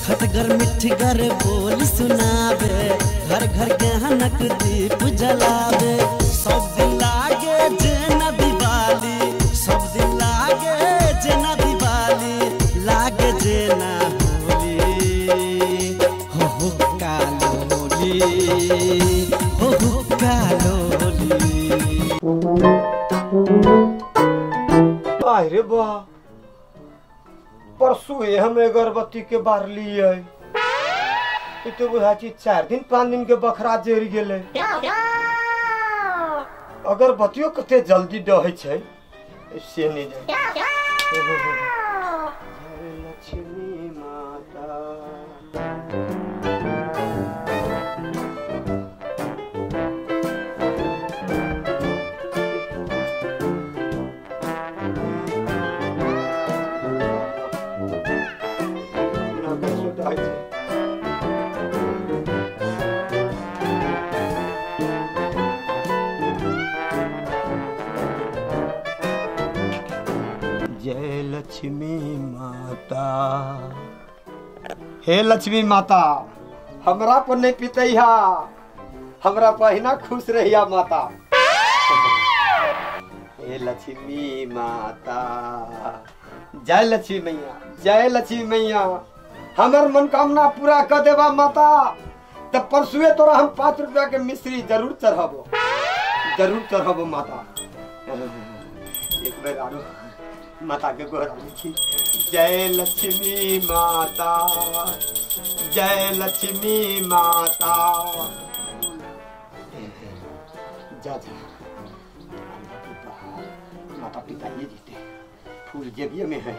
खटगर मिठगर बोल सुनावे, घर घर गहनक दीप जलावे। सब दिन लागे जेना दिवाली, सब दिन लागे जेना दिवाली, लागे जेना होली, हो हो कालोली, हो हो कालोली। अरे बा, परसों हम अगरबत्ती के बार लिए, तो बुझा छी 4 दिन 5 दिन के बखरा जरि गेलै। अगरबत्तियों कते जल्दी डहै छै से नहीं जाय। लक्ष्मी माता जय लक्ष्मी माता। हे लक्ष्मी माता, हमरा पर नहीं पितैहा, हमरा पर खुश रहिया माता। हे लक्ष्मी माता, जय लक्ष्मी मैया, जय लक्ष्मी मैया, हमर मनोकामना पूरा कर देवा माता। तो परसुए तोरा हम 5 रुपया के मिश्री जरूर चढ़ाबो, जरूर चढ़ाबो माता। एक बेर आरो माता के गोहराबै छी। जय लक्ष्मी माता, जय लक्ष्मी माता। जा जा माता पिता ये जीते, फूल जेबिये में है।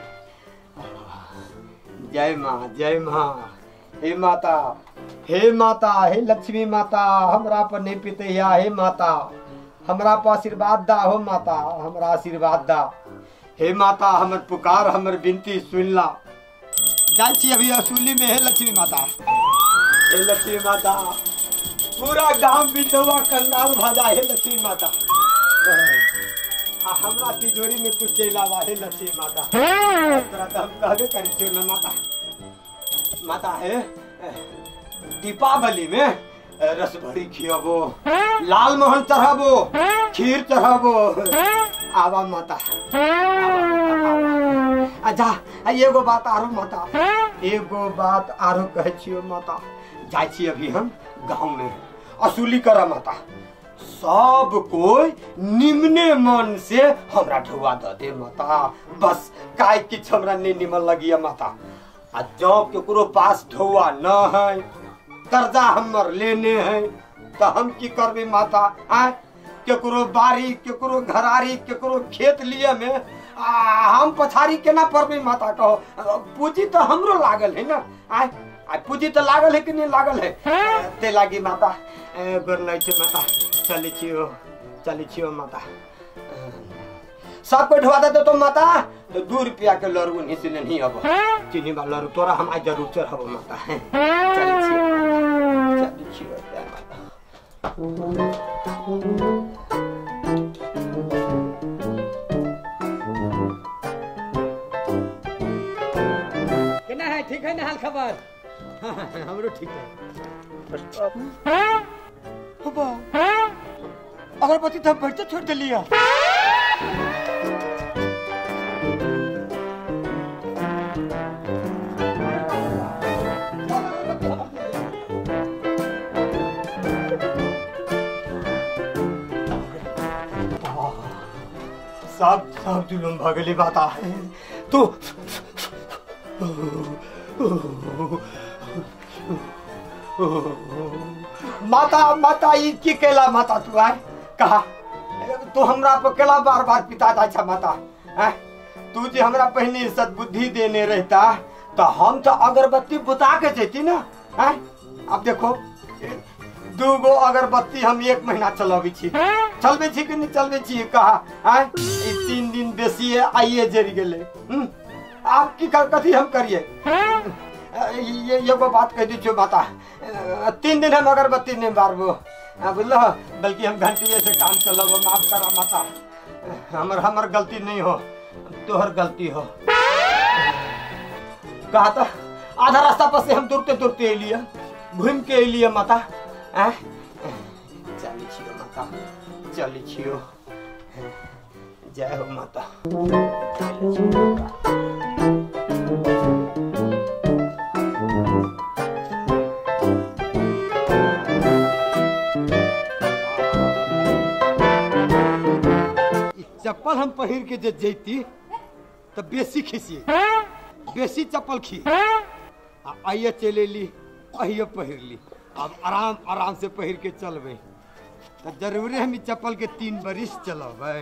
जय माँ, जय माँ। हे माता, हे माता, हे लक्ष्मी माता, हमरा पर नहीं पितैया। हे माता, हमरा पर आशीर्वाद दा हो माता, हमरा आशीर्वाद दा। हे माता, हमर पुकार हमर विनती सुनला। जाइ छी अभी असूली में। हे लक्ष्मी माता, हे लक्ष्मी माता, पूरा गांव बिंदुआ कंगाल भ जाए। हे लक्ष्मी माता, आ हमरा तिजोरी में तू चलि आबा। हे लक्ष्मी माता, तोरा तो हम कहबे करै छियौ न माता। माता हे, दीपावली में रसभरी खियाबो, लाल मोहन चढ़ाबो, खीर चढ़ाबो। आवा माता, अच्छा एगो बात आरो माता, एगो बात आरो कहै छियौ माता। जाइ छी अभी हम गाँव में असूली करऽ माता। सब कोई निम्ने मन से हमरा ढुआ दऽ दे माता, बस काय किछु हमरा नहीं निमन लगिया माता। आ जँ केकरो पास ढुआ न है, कर्जा हमर लेने है, तो हम की करबै माता? आय केकरो बाड़ी, केकरो घरारी, केकरो खेत लिए में आ हम पछाड़ी केना पड़बै माता? कहो, पूंजी तो हमरो लागल है ना। आय आ पूंजी तो लागल है कि नहीं लागल है? ते लागी माता गोर नहीं छै माता। चलै छियो, चलै छियो माता। सब कोई ढुआ दे तो माता, तो 2 रुपया के लड़ू नहीं से नहीं अब चीनी बा लड़ू तोरा हम आज जरूर चढ़ाबो माता। चलै छियो, चलै छियो माता। केना है? ठीक है ना हाल खबर? हमरो ठीक है। अगरबत्ती तो हम बढ़ते छोड़ दिलिया। सब सब जुलुम भगली बात है तो माता, माता ई की केला माता तू आय कहा तू हमरा पर केला बार बार पिता जाय छ माता? तू जे हमरा पहिने सद्बुद्धि देने रहता तो हम तो अगरबत्ती बुता के जैती ना। अब देखो 2 गो अगरबत्ती हम 1 महीना चलबै छी, चलबै छी कि नहीं चलबै छी कहा? 3 दिन बेसी आइए जरि गेलै। आप की कथी हम करिए? ये एगो बात कह दी माता, 3 दिन हम अगरबत्ती नहीं बारबो बुझल, बल्कि हम घंटिए से काम चलबो। माफ करा माता, हमर हमर गलती नहीं हो, तोहर गलती हो। कहा तो आधा रास्ता पर से हम दौड़ते दौड़ते एलिए, घूम के एलिए माता। आँ चलै छियो माता, चलै छियो, जय हो माता। चप्पल हम पहिर के जे जैती तो बेसी खिसी, बेसी चप्पल खी। आ आइए चल अली, आइए पहिर ली, अब आराम आराम से पहिर के चलबे तो जरूरे हम चप्पल के 3 बरिस चलबे।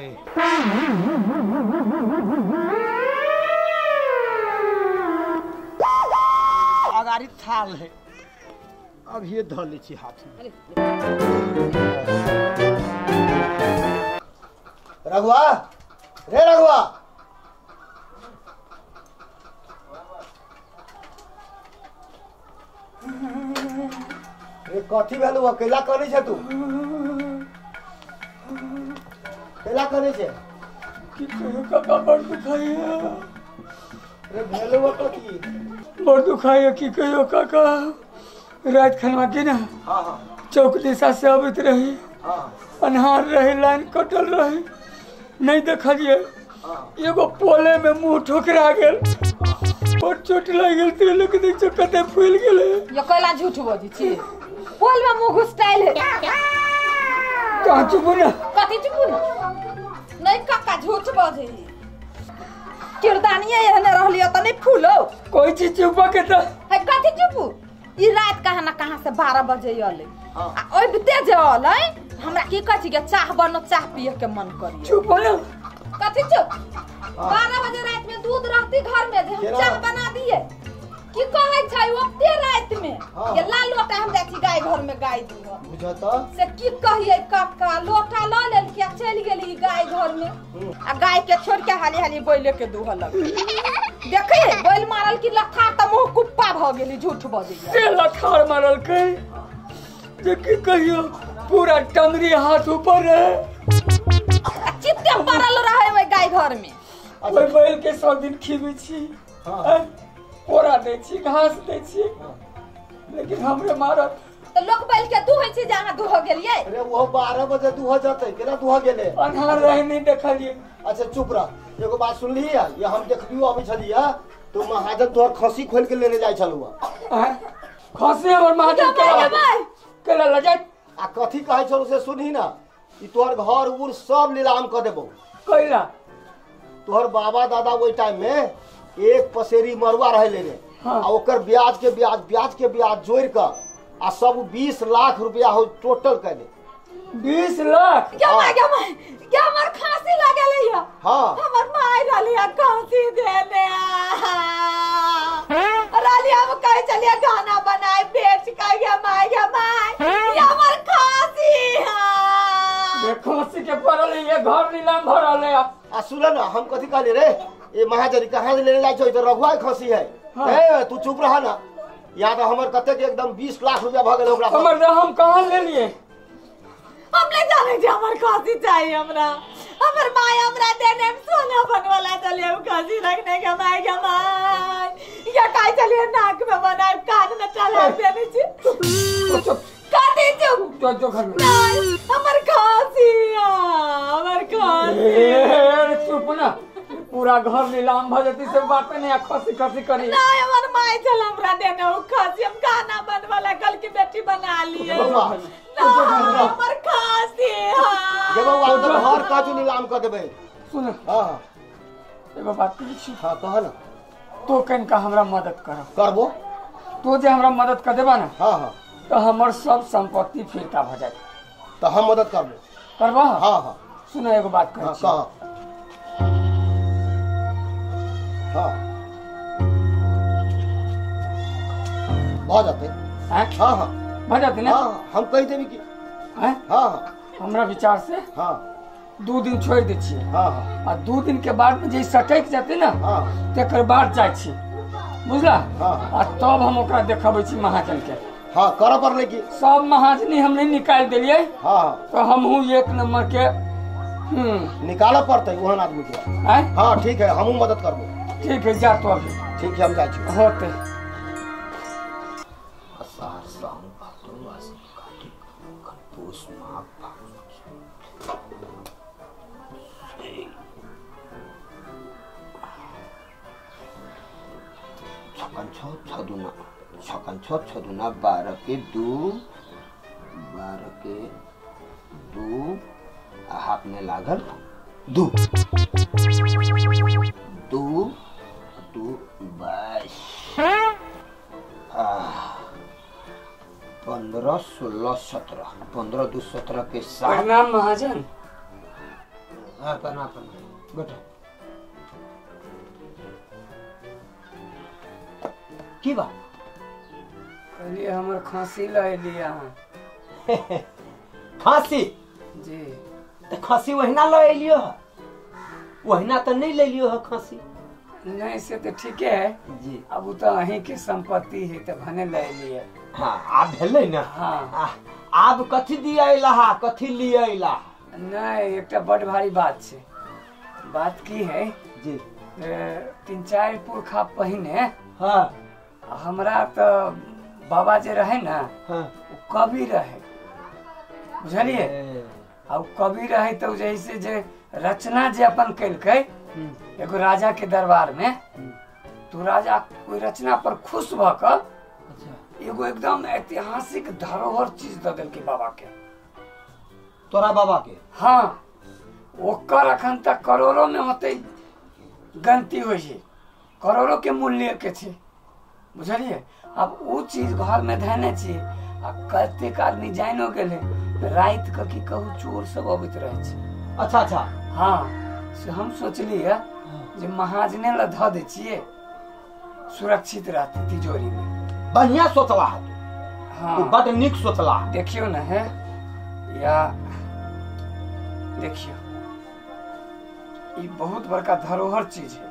अगारी थाल है, अब ये धो लै छी हाथ में। रघुआ रे रघुआ, रे कथी भेलौ? अकेला करै छै तू? अकेला करै छै? की कहियो काका, बड़ दुखाइया। रे भेलौ कथी? बड़ दुखाइया, की कहियो काका। रात खनवा के ना हाँ हाँ चौक दिशा से अबैत रही, हाँ अन्हार रहे, लाइन कटल रहे, नहीं देखलिए, एगो पोले में मुंह ठोकरा गेल, बड़ चोट लागि गेल, तेल के देख कते फूल गेले। यो कैला झूठ बजै छी? पोल में मुंह घुसटाइल है। कहाँ चुपू ना? कथी चुपू ना? नहीं काका झूठ बजै। किरदानिया एहने रहलियो त नहीं फूलो। कोई चीज चुपा के त है कथी चुपू? ई रात कहाँ ना कहाँ से 12 बजे अलै, आ अबिते जे अलै हमरा की कहै छी के चाह बनो, चाह पिए के मन करी। चुप ना। कथी चुप? 12 बजे रात में दूध रहती घर में जे हम चाह बना दिए। की कहै छै ओते रात में ये लाल लोटा हम जाइ छी गाय घर में गाय दूध बुझत से की कहिए काका, लोटा ल लेलकै आ चलि गेली गाय घर में, आ गाय के छोड़ के हाली हाली बैले के दूह लग। देखै बैल मारल की लथार त मुंह कुप्पा भ गेली, झूठ बजैया। से लथार मारलकै जे की कहियो, पूरा टंगरी हाथ ऊपर रहे, चित्ते पड़ल रहे ओइ गाय घर में। ओइ बैल के सब दिन खिबै छी, पोरा दै छी, घास दै छी, लेकिन हमरे मारत। त लोक बैल के दूहै छी जे अहाँ दूह गेलियै? अरे वो 12 बजे दूह जतै, केना दूह गेलै? अन्हार रहे, नहीं देखलियै। अच्छा चुप रह, एगो बात सुनलियै? ये हम देखलियो अबै छलियै तो महाजन तोहर खसी खोल के लेने जाइ छलौ। खसी हमर महाजन केला ल जाइत? आ कथी कहै छलौ से सुनही ना, ई तोहर घर उर सब नीलाम क देबौ। कैला? तोहर बाबा दादा ओहि टाइम में 1 पसेरी मरुआ रहे लेने, हाँ। आ ओकर ब्याज के ब्याज, ब्याज के ब्याज जोड़ के आ सब 20 लाख रुपया हो टोटल कर 20 लाख। क्या माय, क्या माय, क्या हमर खांसी लागल है? हाँ हमर माय रहली खांसी देने रहली, हम कहे चलिए गाना बनाए बेच के, क्या माय, क्या माय, ये हमर खांसी है। ये खांसी के पड़ल ये घर नीलाम भरल है। आ सुन ना, हम कथी कहली रे, ये महाजनी कहाँ से लेने जाइ छौ? तो रघुआ खसी है। हाँ। ए तू चुप रहा ना, यहाँ तो हमर कते के एकदम 20 लाख रुपया भ गेल ओकरा। हमर हम कहाँ ले लिए? हम नहीं जाने छी, हमर खांसी चाहिए हमरा, हमर my हमरा देने में सोना बनवाला चलिए हम खांसी रखने के my, के my या काय चलिए नाक में बनाए कान में चला देने छी। चुप कथी चुप? जो जो घर में नहीं, हमर खांसी, हमर खांसी। ए चुप ना, पूरा घर नीलाम भ जती से बात नहीं, खसी खसी करी। नहीं हमर my चल हमरा देने उ खांसी, हम गाना बनवाला कल की बेटी बना लिए। हमर खांसी। हां जब वो तो घर काजू नीलाम क देबै। सुन हां एगो बात कहै छी। हां कह ना। तो कनिका हमरा मदद कर। करबो? तो जे हमरा मदद कर देबा ना, हां हां, तो हमर सब संपत्ति फिरता भ जाए। तो हम मदद करबो? करबा? हां हां। सुन एगो बात कहै छी। हां हाँ भ जतै। हाँ हाँ भ जतै ना? हाँ हम कहि देबी कि हाँ हाँ हमरा विचार से हाँ 2 दिन छोड़ दै छियै। हाँ हाँ आ 2 दिन के बाद में जे सटक जतै ना, हाँ तकर बाद जाइ छी, बुझला? हाँ आ तब हम ओकरा देखबै छी महाजन के। हाँ करऽ पड़लै कि सब महाजनी हम नहीं निकालि देलियै। हाँ तो हमहूँ 1 नंबर के निकालऽ पड़तै ओहन आदमी के। हाँ ठीक है, हमहूँ मदद करबो। ठीक है, जा तो अभी। ठीक है, हम जाइ छी। होते। सावन भादो आश्विन कार्तिक पूस माघ फागुन छक्कन छौ छौ दूना छक्कन छौ छौ दूना 12 के 2 12 के 2 आ हाथ में लागल 2 2 2 22 15 16 17 15 2 17 के 7। प्रणाम महाजन। हाँ प्रणाम प्रणाम बेटा की बात? कहलिए हमर खांसी लए लिया। खांसी जी? तो खांसी वहिना लए एलियो है, वहिना तो नहीं ले लियो है खांसी। नहीं से तो ठीक है जी, अब वो तो अहीं के संपत्ति है तो भने ले लिया। हाँ आब भेलै ना। हाँ आब कथी दिया अइला कथी लिया अइला? नहीं एक बड़ भारी बात है। बात की है जी, 3-4 पुरखा पहिने हाँ हमरा तो बाबा जे रहे ना हाँ वो कवि रहे, बुझलिए? आ कवि रहे तो जैसे जे रचना जे अपन कलकै एगो राजा के दरबार में, तो राजा कोई रचना पर खुश भ क एगो एकदम ऐतिहासिक धरोहर चीज दऽ देलकै बाबा के। तोरा बाबा के? हाँ ओकर अखन तक करोड़ों में होते गनती होइ छै, करोड़ों के मूल्य के छै, बुझलिए? अब वो चीज घर में धने छी आ कतेक आदमी जानियो गेलै राति के की कहू चोर सब अबैत रहै छै। अच्छा अच्छा। हाँ से हम सोचलिए जे महाजने ला धऽ दै छियै सुरक्षित रहतै तिजोरी में। बढ़िया सोचला है। हाँ तू बड नीक सोचला। देखियो ना है या देखियो ई बहुत बड़का धरोहर चीज है।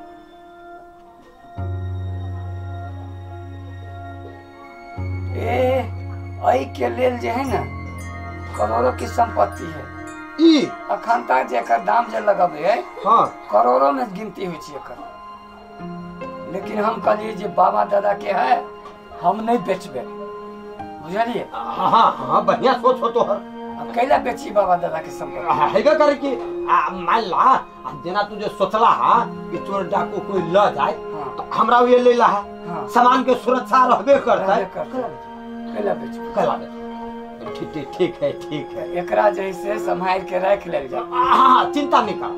ए अई के लेल जे है ना करोड़ों की संपत्ति है ई अखन तक जेकर दाम जे लगबे है हाँ करोड़ों में गिनती होइ छै एकर। लेकिन हम कहलिए जे बाबा दादा के है हम नहीं बेचबे, बुझलिए? हाँ हाँ बढ़िया सोच हो तोहर। अब कैला बेची बाबा दादा के संपत्ति? हेबे करे कि मान ला जेना तू जे सोचला हा कि चोर डाकू कोई ल जाए तो हमरा ये ले ला है, सामान के सुरक्षा रहबे करतै। कैला बेचबे? कैला बेचबे? ठीक ठीक है ठीक है। एकरा जैसे संभाल के रख लेल जाए। हाँ चिंता नहीं कर,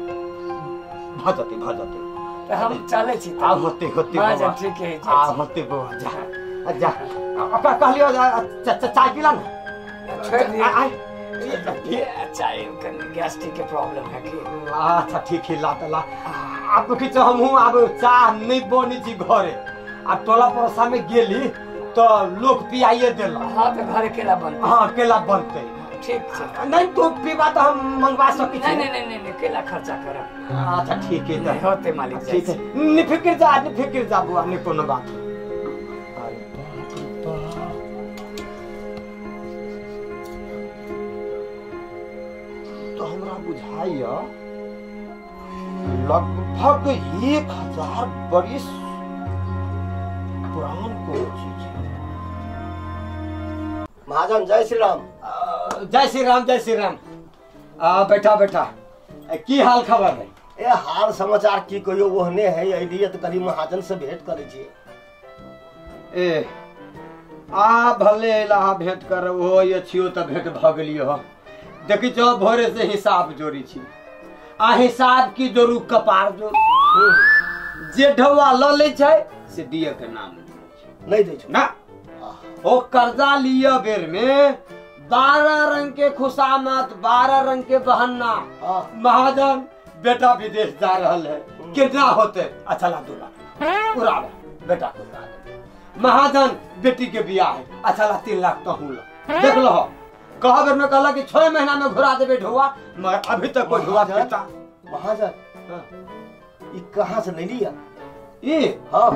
भ जतै भ जतै। तो हम चले छी। आ होते होते महाजन ठीक है। आ होते बौआ जा जा कहलियो चाय पीला ना? छोड़ दिए चाय गैस्ट्रिक के प्रॉब्लम है कि। अच्छा ठीक है ला ला। अब कि हमहूँ अब चाह नहीं बनी छी घरे, अब टोला पड़ोसा में गेली तो लोग पियाइए देला। हाँ तो घरे केला बनते। हाँ केला बनते ठीक है। नहीं तो पीबा तो हम मंगवा सकी। नहीं नहीं नहीं नहीं केला खर्चा करब। अच्छा ठीक है नहीं होते मालिक ठीक है। नहीं फिक्र जा नहीं फिक्र जा बुआ नहीं कोनो बात। अरे बाप रे बाप तो हमरा बुझाइया लगभग 1000 बरिस पुरान को चीज है। महाजन जय श्री राम। जय श्री राम जय श्री राम। बैठा बैठा की हाल खबर है? ए हाल समाचार की कहियो ओहने है अइलिए तो कभी महाजन से भेंट करै छियै। ए आ भले अइला भेंट कर ओहो ये छियो तऽ भेंट भऽ गेलियो ह। देखी छौ भोरे से हिसाब जोड़ी छी आ हिसाब की जोड़ू कपार जोड़ू, जे ढौआ लऽ लै छै से दिय के नाम नहीं दै छै ना। ओ कर्जा लिय बेर में 12 रंग के खुशामत 12 रंग के बहाना। महाजन बेटा विदेश जा रहल है कितना होते अच्छा ला 2 लाख उड़ा बेटा को उड़ा दे। महाजन बेटी के बियाह है अच्छा ला 3 लाख तो हूँ ला। देख लो कह बेर में कहला कि 6 महीना में घुरा देबे ढौआ, मगर अभी तक कोई ढौआ बेटा। महाजन ई कहाँ से ले लिया ई? हाँ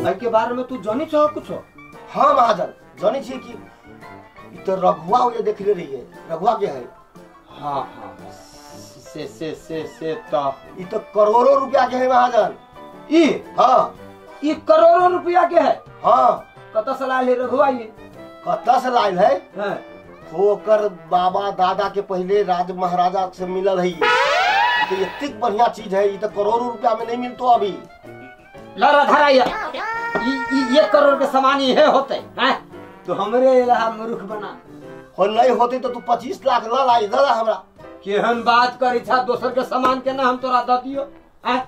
एहि के बारे में तू जानी छह कुछ? हाँ महाजन जानी छी कि ई तो रघुआ ये देखले रहिए, रघुआ के है। हाँ हाँ से से से से तो ई तो करोड़ों रुपया के है महाजन ई। हाँ ई करोड़ों रुपया के है। हाँ कतऽ से लायल है रघुआ ये? कतऽ से लायल है? हां, होकर बाबा दादा के पहले राज महाराजा से मिलल है। तो इतनी बढ़िया चीज है, ये तो करोड़ों रुपया में नहीं मिलतो अभी। लड़ा धरा ये 1 करोड़ के सामान ये होते हैं तो हमरे रहा मूर्ख बना हो। नहीं होते तो तू 25 लाख ल ला इधर हमरा। केहन बात करी छा, दोसर के सामान के ना हम तोरा the दियो हैं,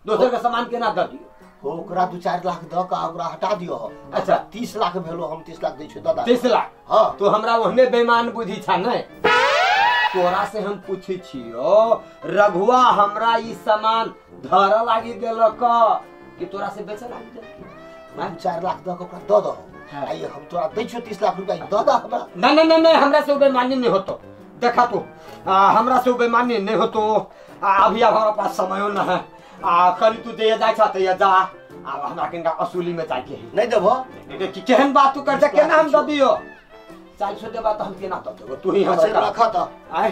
दोसर के सामान के ना the दियो। हो ओकरा 2-4 लाख the का ओकरा हटा दियो। अच्छा 30 लाख भेलो, हम 30 लाख दै छियो दादा। 30 लाख? हां। तो हमरा ओहने बेईमान बुझी छा नै? तोरा से हम पूछी छियो रघुआ हमरा ई सामान धर लागी देलक कि तोरा से बेचे लागी देलक? 2-4 लाख the के ओकरा the दो। आइए हम तोरा दै छियो 30 लाख रुपया the दा हमरा। ना ना ना ना, हमरा से बेईमानी नहीं होतो। देखा तू हमरा से बेईमानी नहीं होतो। अभी अब हमरा पास समयो न है। आ कल तू दे जाय छ त जा, आ हमरा किनका असूली में जाय के है। नहीं देबो कि केहन बात तू कर दे, केना हम the दियो? 400 देबा त हम केना the देबो? तू ही हमरा रख त आय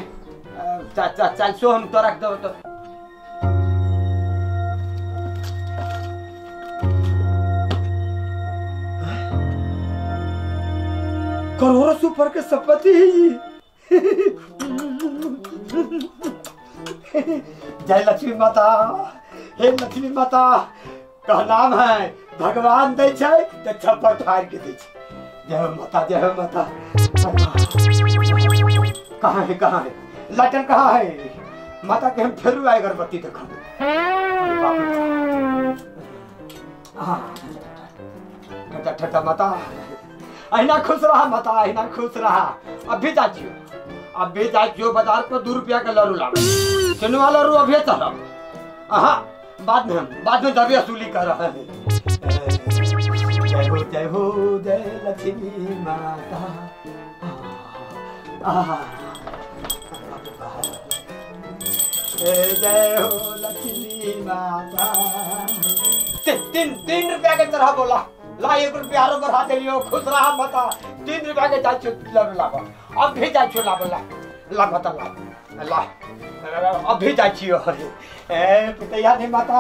400 हम तो रख देबो तो। करोड़ों सुपर के संपत्ति है ये। जय लक्ष्मी माता, हे लक्ष्मी माता का नाम है भगवान दै छै त छप्पर फाड़ के दै छै। जय हो माता, जय हो माता। कहाँ है, कहाँ है लाटन, कहाँ है माता के हम फेरू आए अगरबत्ती देखो। ठटा ठटा माता, अहिना खुश रहा माता, अहिना खुश रहा। अभी जा जियो, अभी जा जियो बाजार पर 2 रुपया के लड़ू लाओ, चनुआ लड़ू अभी चढ़ब। हाँ बाद में हम बाद में दबे वसूली कर रहे हैं। जय हो, जय हो, जय लक्ष्मी माता। जय हो लक्ष्मी माता। 3 रुपया के चढ़ा बोला ला, 1 रुपया आरो बढ़ा दिलियो। खुश रहा माता। 3 रुपया के जाइ छियो लड़ू लाबऽ, अभी जाइ छियो लाबऽ, ला ला माता ला ला, अभी जाइ छियो। ए पितैया नहीं माता,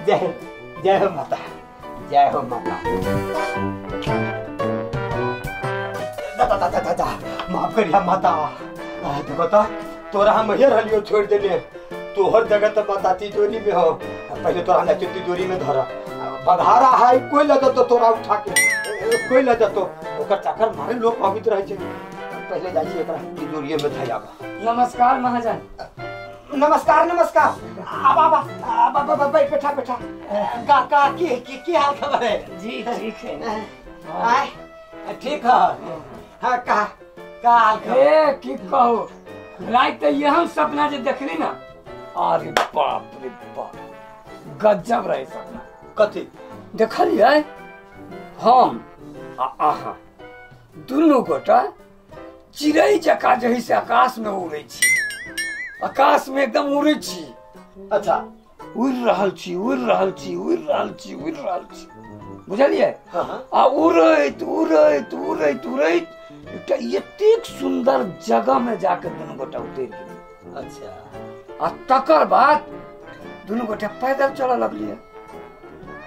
जय जय हो माता, जय हो माता। दा दा दा दा, माफ करिया माता। देखो तो तोरा हम हे रहलियो छोड़ देले, तोहर जगह तो माता तिजोरी में हो। पहले तोरा ना तिजोरी में धर बघारा है, कोई ल जतो तोरा उठा के, कोई ल जतो ओकर चक्कर मारे लोग अबित रहे छै। पहले जाइ छी एकरा तिजोरिये में धयाबा। नमस्कार महाजन। नमस्कार नमस्कार। आबा आबा आबा आबा, बैठ बैठा बैठा। का का की हाल खबर है? जी ठीक है। आय ठीक है। हां का का हाल खबर? ए की कहू, रात त यह सपना जे देखली ना, अरे बाप रे बाप गजब रहे सपना। कथी देखलियै? हम आ अहाँ दुनू गोटा चिड़ै जकाँ जे है से आकाश में उड़ै छी, आकाश में एकदम उड़ै छी। अच्छा उड़ रहल छी, उड़ रहल छी, उड़ रहल छी, उड़ रहल छी, बुझलियै? आ उड़ैत उड़ैत उड़ैत उड़ैत एकटा एतेक सुन्दर जगह में जाके दुनू गोटा उतरि गेलियै। अच्छा आ तकर बाद दुनू गोटा पैदल चलऽ लगलियै,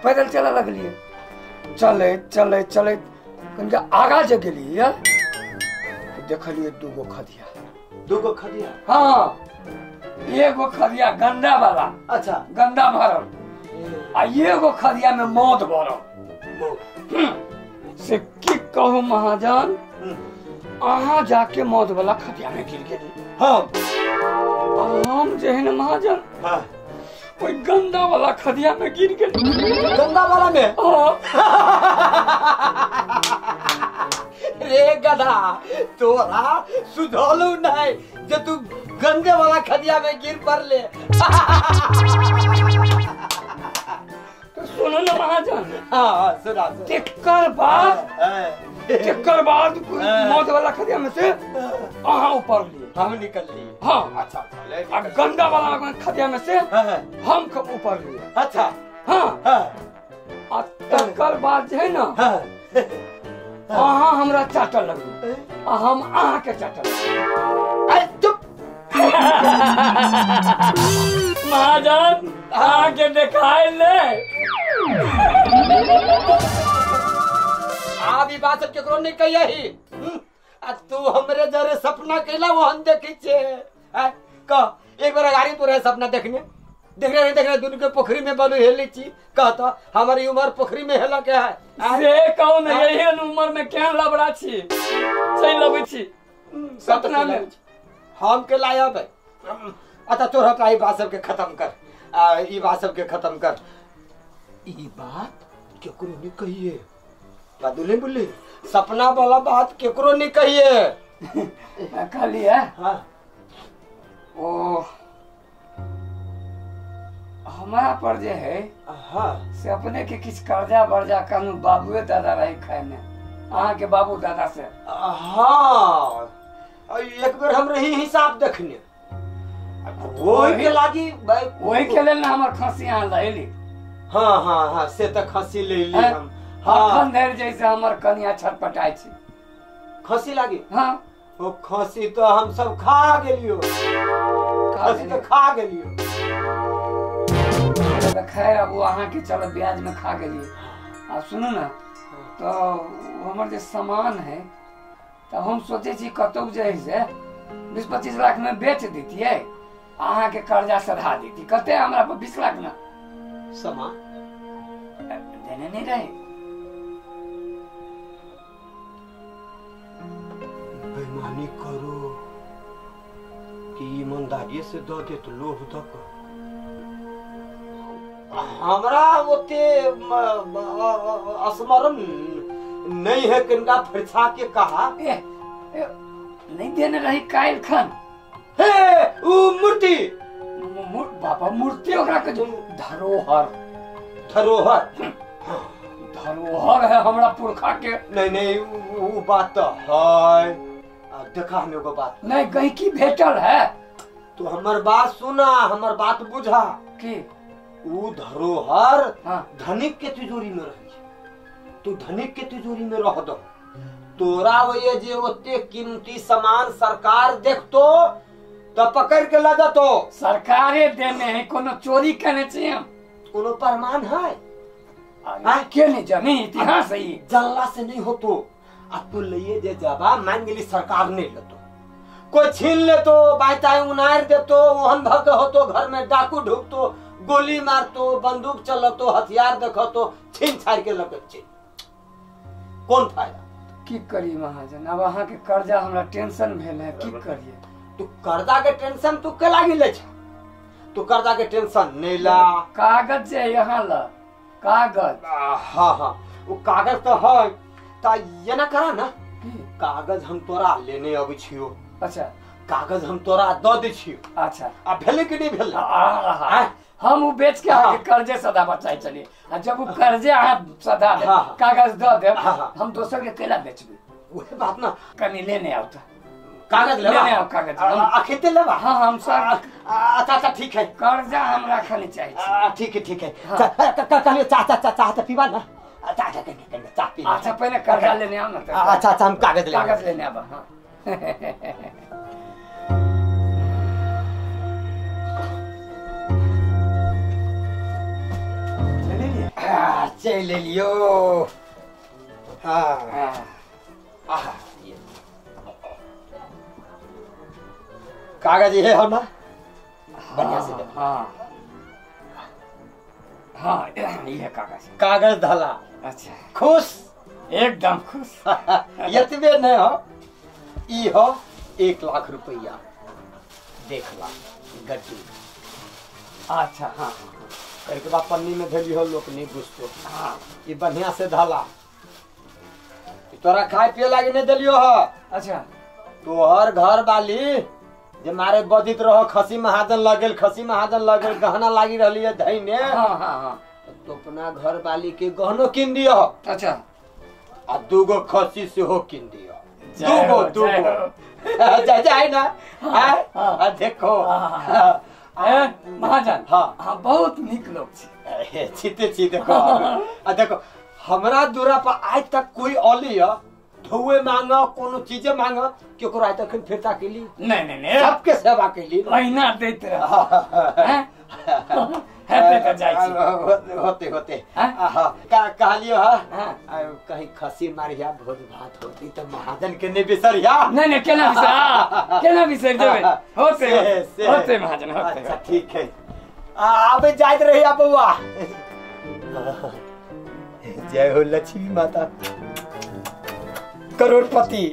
पैदल चलऽ लगलियै। चलैत चलैत चलैत कनिका आगाँ जे गेलियै तऽ देखलियै 2 गो खदिया। 2 गो खदिया? हाँ, एगो खदिया गंदा वाला। अच्छा गंदा भरल, आ एगो खदिया में मौत भरल। से की कहू महाजन, अहाँ जाके मौत वाला खदिया में गिर गेली। हाँ हम जे है ना महाजन, हाँ ओहि गंदा वाला खदिया में गिर गेली। गंदा वाला में? हाँ। रे गधा, तोरा सुधलू नहीं जे तू गंदे वाला खदिया में गिर पड़ले। तो सुनो ना महाजन। हाँ सुना। तेकर बाद मौत वाला खदिया में से अहाँ ऊपर लिए, हम निकल लिए। हाँ अच्छा अच्छा। गंदा वाला खदिया में से हम ऊपर लिए। अच्छा हाँ। आ तकर बाद जे है ना, अहाँ हमरा चाटऽ लगली आ हम अहाँ के चाटऽ लगली। चुप महाजन, अहाँ के देखाय ले। केकरो नहीं कहियही। आ तू हमरे जरे सपना कैला वो हम देखै छे। आ कह एक बार गाड़ी तोरे सपना देखने देख रहे दुनू के पोखरी में बलू हेली छी। कह तो हमारी उम्र पोखरी में हेला के है से कौन एहन उम्र में केहन लबड़ा छी चलि अबै छी सपना में हम के लायब। अच्छा तोरा का ई बात सबके खत्म कर, आ ई बात सबके खत्म कर। ई बात केकरो नहीं कहिए बादुले बोली सपना वाला बात केकरो नहीं कहिए। कहलिए हां ओ हमारा पर जे है हाँ से अपने के किछ कर्जा बर्जा कानू बाबुए दादा रहे खाए में अहाँ के बाबू दादा से। हाँ एक बेर हम रही हिसाब देखने वही के लागी वही के लेल ना हमर खसी अहाँ लैली। हाँ हाँ हाँ से त खसी ले ली हम। हाँ अखन धरि जैसे हमर कनिया छटपटाइ छी खसी लागी। हाँ ओ खसी तो हम सब खा गेलियो, खसी तो खा गेलियो। खैर अब अहाँ के चलो ब्याज में खा गेलिए। आ सुनू ना तो हमर जे सामान है तो हम सोचे छी कतौ जे है से 20-25 लाख में बेच देतियै अहाँ के कर्जा सधा देती। कते हमरा पर 20 लाख ना सामान देने नहीं रहे। बेईमानी करो कि ईमानदारी से दे दे तो लोभ दक हमरा ओते स्मरण नहीं है किनका फरिछा के कहा ए, ए, नहीं देने रही कायल खन हे उ मूर्ति बाबा मूर्ति ओकरा के धरोहर धरोहर धरोहर है हमरा पुरखा के। नहीं नहीं वो बात तो है। देखा हम एगो बात नहीं गहिकी भेटल है तो हमर बात सुना हमर बात बुझा कि उ धरोहर हाँ। धनिक के तिजोरी में रहे तू धनिक के तिजोरी में रह दो तोरा वो जे ओते कीमती सामान सरकार देखतो तो पकड़ के ला जतो। सरकारे देने है कोनो चोरी करने चाहिए हम कोनो प्रमाण है के नहीं जानी इतिहास है जानला से नहीं होतो। आ तू लिए जे जाबा मान गेली सरकार नहीं लेतो कोई छीन लेतो बाई उनार देतो ओहन भग होतो घर में डाकू ढुकतो गोली मारतो बंदूक चलतो हथियार देखतो छीन छाड़ के लगे छी कौन फायदा। की करी महाजन अब अहाँ के कर्जा हमरा टेंशन भेल है की करिए। तू कर्जा के टेंशन तू के लागी ले छ तू कर्जा के टेंशन नहीं ला। कागज जे यहाँ ला कागज। हाँ हाँ वो कागज तो है ता ये ना करा ना कागज हम तोरा लेने अबै छियो। अच्छा कागज हम तोरा the they छियो। अच्छा आ भेलै कि नहीं भेलै हम उ बेच के अहाँ के कर्जे सदा बचाइ चलिए आ जब उ कर्जे अहाँ सदा दे कागज the they हम दोसर के केला बेचबे। वही बात ना कनी लेने आउ त कागज लेबा लेने आउ कागज अखिते लेबा। हाँ हम सब अच्छा अच्छा ठीक है कर्जा हमरा खाली चाहिए। ठीक है ठीक है कहलियो चाह चाह चाह त पीबा ना चाह चाह चाह पी। अच्छा पहले कर्जा लेने आओ ना। अच्छा अच्छा हम कागज ले कागज लेने आब। हाँ चल लियो। हाँ कागज ये हो ना बढ़िया से। हाँ हाँ ये कागज कागज धला। अच्छा खुश एकदम खुश। एतबे नहीं हो ई हो 1 लाख रुपया देख ला गड्डी। अच्छा हाँ एक बार पन्नी में धली हो लोग नहीं बुझतो। हाँ ये बढ़िया से धला तोरा खाए पिए लागी नहीं दिलियो हो। अच्छा तोहर घर वाली जे मारे बजित रहो खसी महाजन लगेल खसी महाजन लगेल गहना लागी रहली है धैने। हाँ हाँ हाँ तो अपना घर वाली के गहनो किन दियो। अच्छा आ दूगो खसी सेहो किन दियो दूगो दूगो जा जाए ना। हाँ देखो महाजन हाँ हाँ बहुत निक लोग छी छीते छी देखो। आ देखो हमरा दूरा पर आज तक कोई अली है धोए मांगा कोनो चीजे मांगा केकरो आज तक फिरता केली नहीं नहीं नहीं सबके सेवा केली अहिना दैत रह। हेते त जाइ छी। होते होते हां का कहलियो हां कहीं खसी मारिया भोज भात होती त महाजन के नहीं बिसरिया। नहीं नहीं केना बिसर केना बिसर जेबै। होते होते महाजन होते। अच्छा ठीक है आबे जाइत रहिया बउआ। जय हो लक्ष्मी माता। करोड़पति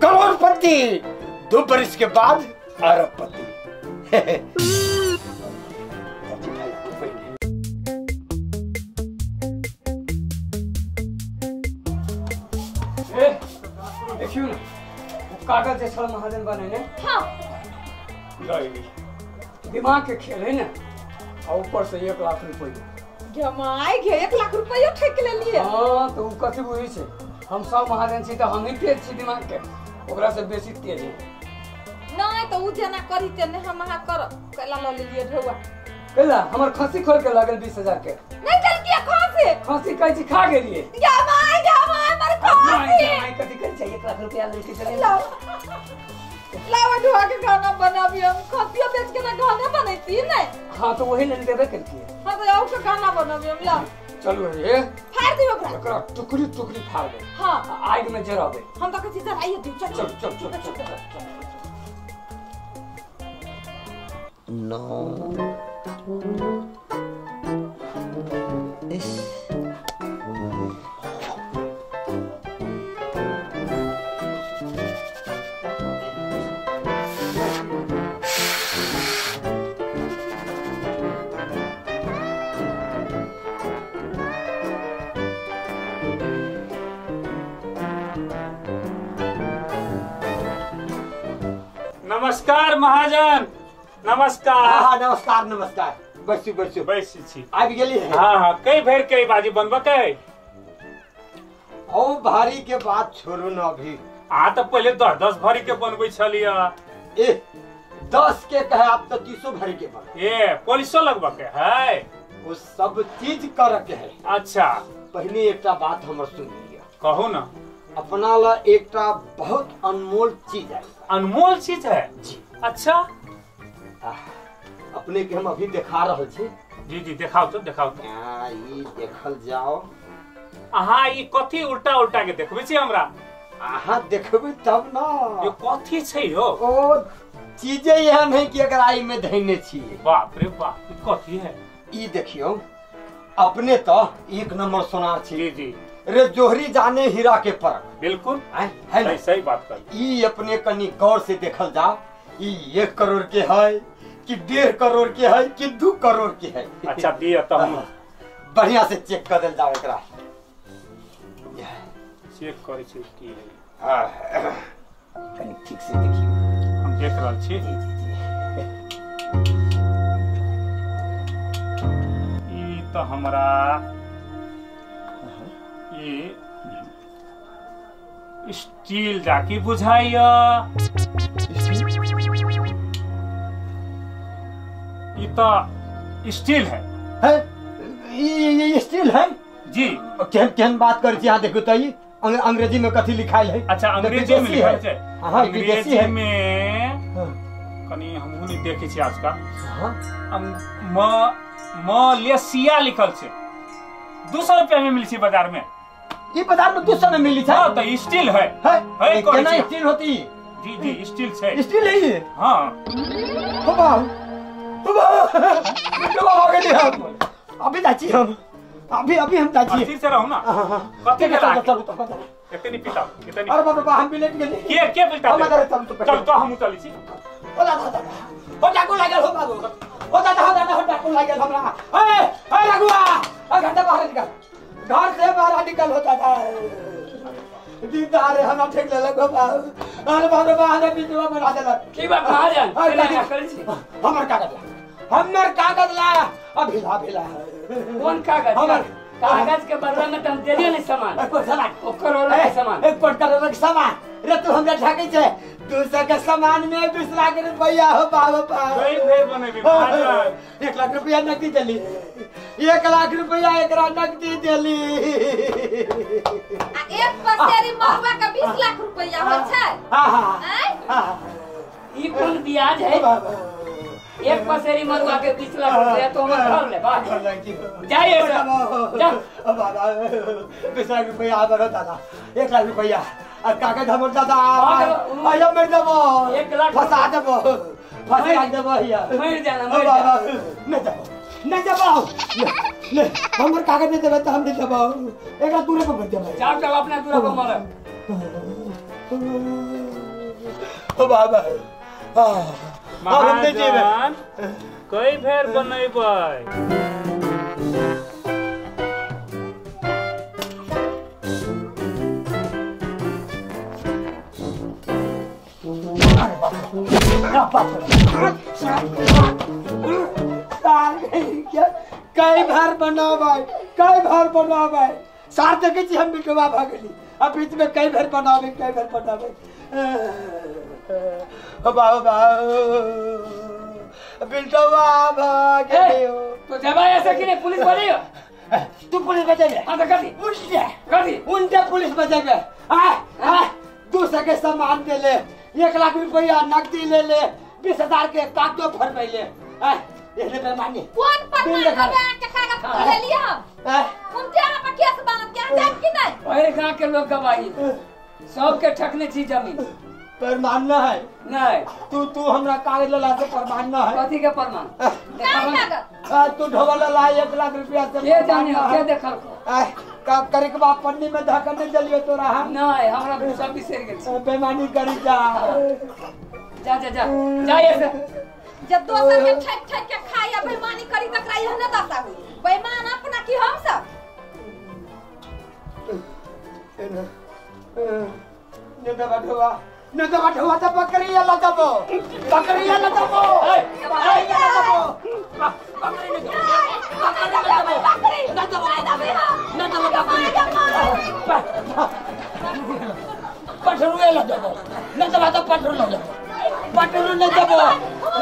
करोड़पति 2 बरिस के बाद अरबपति। देखियो ना कागज जे छल महाजन बनेने। हां दिमाग के खेल है ना और ऊपर से 1 लाख रुपया जमाई के 1 लाख रुपया ठेक लेलिए। हां तो उ कथि बुझै छै हम सब महाजन छी त हम ही तेज छी दिमाग के ओकरा से बेसी तेज है। नहीं तो उ जेना करी ते ने हम अहाँ कर कैला ल लेलिए ढौआ कैला हमर खसी खोल के लागल 20,000 के। नहीं चल के खसी खसी कहै छी खा गेलिए। जमाई जमाई मर खसी जमाई कथि कहै छै 1 लाख रुपया लेके चले लाओ लाओ ढौआ के खाना बनाबी हम खसियो बेच के ना खाना बनैती नहीं। हां तो वही ले देबे करती। हां तो आओ के खाना बनाबी हम लाओ चलू रे फाड़ दियो ओकरा ओकरा टुकड़ी टुकड़ी फाड़ दे। हां आग में जराबे हम तो कहै छी जराइए दियो। चल चल चल चल चल 9 इस नमस्कार महाजन। नमस्कार। हाँ नमस्कार नमस्कार। बैसू बैसू बैसू छी। आबि गेली। हाँ हाँ कई भर के बाजी बनबके ओ भारी के बात छोड़ू ना अभी। आ तो पहले 10-10 भरी के बनबै छलिया। ए 10 के कहे आप तो 30 भरी के बन। ए पॉलिशो लगबके है वो सब चीज कर के है। अच्छा पहले एकटा बात हमर सुन लिया। कहू ना। अपना ला एकटा बहुत अनमोल चीज है। अनमोल चीज है जी। अच्छा अपने के हम अभी देखा रहल छी। जी जी देखाओ तो देखाओ तो। ई देखल जाओ। अहाँ ई कथी उल्टा उल्टा के देखबै छी हमरा? अहाँ देखबै तब ना। यो कथी छै यो? ओ चीजे एहन है कि अगर आई में धैने छी। बाप रे बाप ई कथी है? ई देखियो अपने तो 1 नंबर सोनार छी। जी जी रे जोहरी जाने हीरा के परख। बिल्कुल है ना? सही बात कर। ई अपने कनी गौर से देखल जाओ ई 1 करोड़ के है कि 1.5 करोड़ के है कि 2 करोड़ के है। अच्छा दिया तो हम बढ़िया से चेक कर देल जाओ एकरा। चेक करे छी की है। हां कनी ठीक से देखियो। हम देख रहल छी। जी जी जी ई तो हमरा ई स्टील जाकी बुझाइया। ई तो स्टील है। है ये स्टील है जी। केहन केहन बात कर छी अहाँ देखो तो ई अंग्रेजी में कथी लिखाइल है। अच्छा अंग्रेजी में लिखाइल छै। हां विदेशी है में कनी हमहु नहीं देखै छी आजकल। हां मलेशिया लिखल छै। 200 रुपया में मिल छै बाजार में। ई बाजार में 200 में मिली छै। हां तो स्टील है। है केना स्टील होती? जी जी स्टील छै। स्टील है ये? हां हो बा हो गेली हम अभी जाइ छी हम अभी अभी हम जाइ छी। स्थिर से रहू ना। कथी के लाग चलू तो एते नहीं पिता एते नहीं। अरे बाप रे हम भी लेट गेली। के पिता हम चलू तो चल तो हम चली छी। ओ दादा दादा हो डाकू लागल हो बाबू हो दादा हो दादा हो डाकू लागल हमरा। ए ए रघुआ ए घर से बाहर निकल घर से बाहर निकल हो दादा दीदा रे हमरा ठेक लेलक हो बाबू। अरे बाप रे बाप हमरा बिजवा बना देलक। की बात महाजन केना करै छी? हमर कागज ला हमर कागज ला अभिला भिला। कोन कागज? हमर कागज के बदला में त हम देलियो नहीं सामान। कोन सामान? ओ करोड़ के सामान। 1 करोड़ के सामान रे तू हमरा ठकै छै 200 के सामान में 20 लाख रुपया हो बाबा। सही भेल बनेबी महाजन। 1 लाख रुपया नकदी देली 1 लाख रुपया एकरा नकदी देली। आ एक पसेरी मरुआ के 20 लाख रुपया होइ छै। हां हां ई कोन ब्याज है? एक पसेरी मरुआ के 20 लाख रुपया तो हम घर ले बा जाइए जा बाबा 20 लाख रुपया आ बरो दादा 1 लाख रुपया आ कागज हमर दादा आया मर देबो 1 लाख फसा देबो फसा देबो हिया मर जाना मर जा नहीं देबो नहीं देबो नहीं हमर कागज नहीं देबे त हम नहीं देबो एकरा दूरे पर मर देबो जाओ जाओ अपना दूरा पर मर ओ बाबा महाजन कई फेर बनैबै कई बार बनाबै कई बार बनाबै सार देखे छी हम बिटवा भ गेली अब बीच में कई बार बनावे कई बार बनावे बाबा बिटवा भाग गेलियो तो जब ऐसा कि नहीं पुलिस बजाइयो तू पुलिस बजाइबे हां तो कर दी उल्टे कर दी उल्टे पुलिस बजाइबे आ आ दूसरे के सामान दे ले 1 लाख रुपया नकदी ले ले 20,000 के कागजो फरमैले आ एहने बेमानी कौन परमान के कागज ले लिया हम हम जहां पर केस बनत के जाब कि नहीं ओए गांव के लोग गवाही सबके ठकने छी जमीन प्रमाण न है नहीं तू तू हमरा कागज ला के प्रमाण न है कथी के प्रमाण नहीं कागज तू ढोवल ला 1 लाख रुपया से के जाने के देखल को आ का करे के बाप पन्नी में धक्का नहीं जलियो तोरा हम नहीं हमरा सब बिसर गेल बेमानी करी जा जा जा जा जा ऐसे जब दोसर के ठक ठक के खाई आ बेईमानी करी तकरा यह न दशा हुई बेईमान अपना की हम सब ने दबा ढोवा ने दबा ढोवा त बकरी ला दबो बकरी ला दबो बकरी ला दबो बकरी ने बकरी न दबो न दबो बकरी पठरू ला दबो न दबा त पठरू ला दबो पठरू न दबो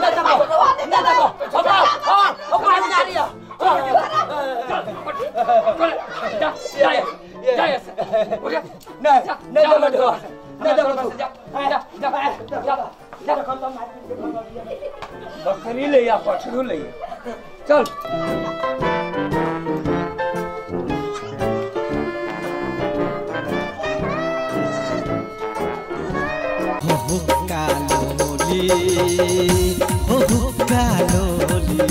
न दबो न दबो हां ओकरा जा रिया जा जा जा ऐसे उठ नहीं नहीं दबा ढोवा नहीं दबा जा जा जा जा बकरी ले या पठरू ले चल हो कालोली हो कालोली।